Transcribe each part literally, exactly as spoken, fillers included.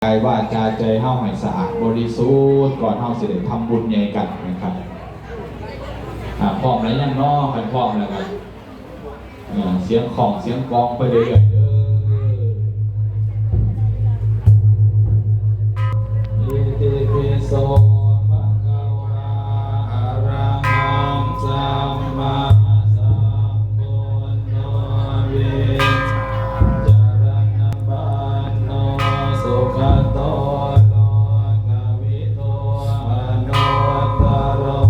กายวาจาใจเฮาให้สะอาดบริสุทธิ์ก่อนเฮาสิได้ทำบุญใหญ่กันนะครับ อ่า พร้อมแล้วยังเนาะ คันพร้อมแล้วก็ เอ่อ เสียงของเสียงกลองไปเรื่อยๆเด้อ Itipi so bhagavā arahaṃ sammāsambuddho vijjācaraṇapanno sugato lokavidū anuttaro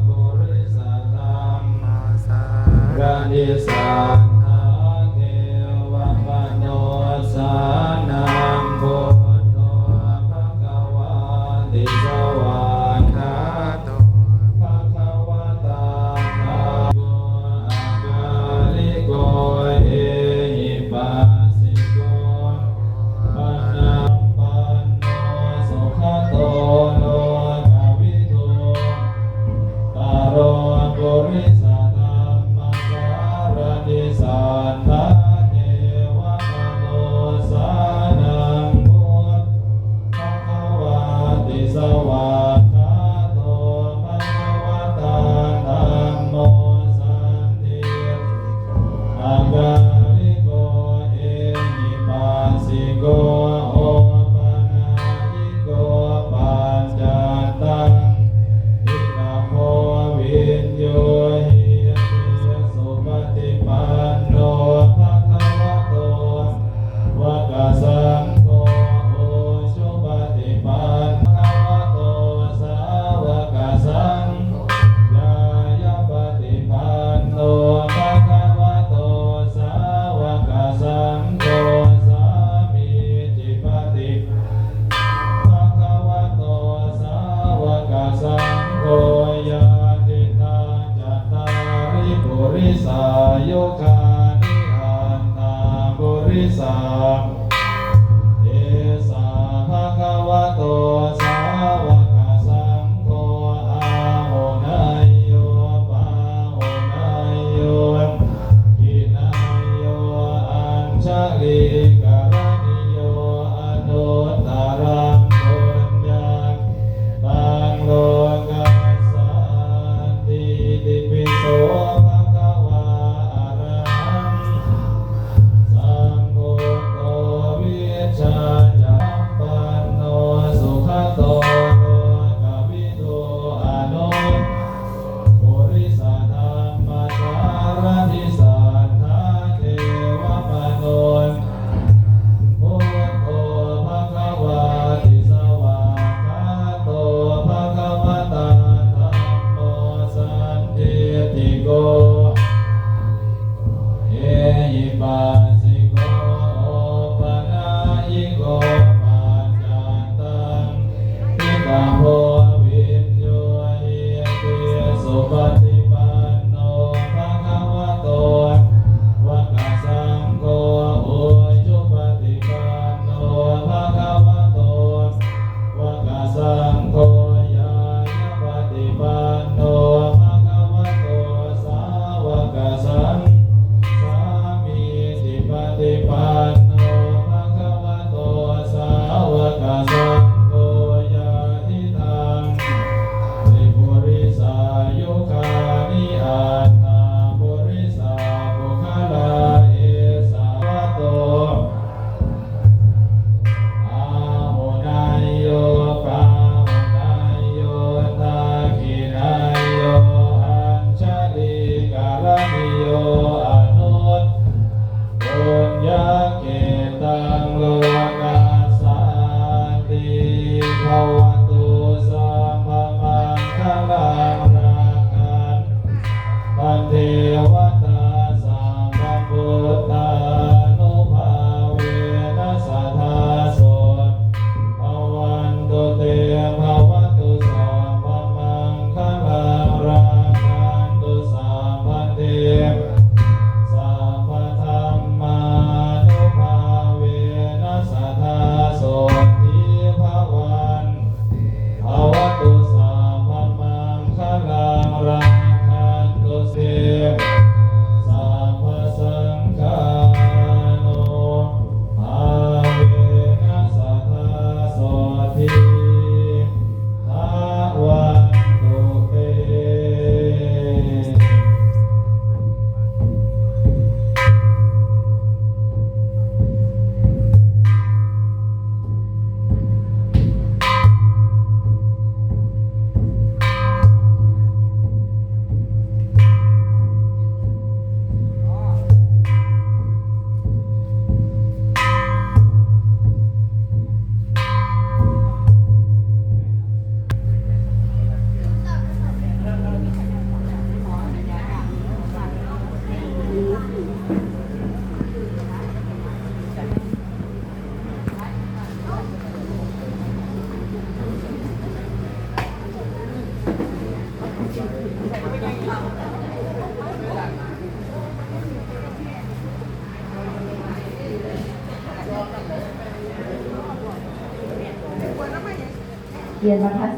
purisadammasārathi satthā devama เรียนมาทัศ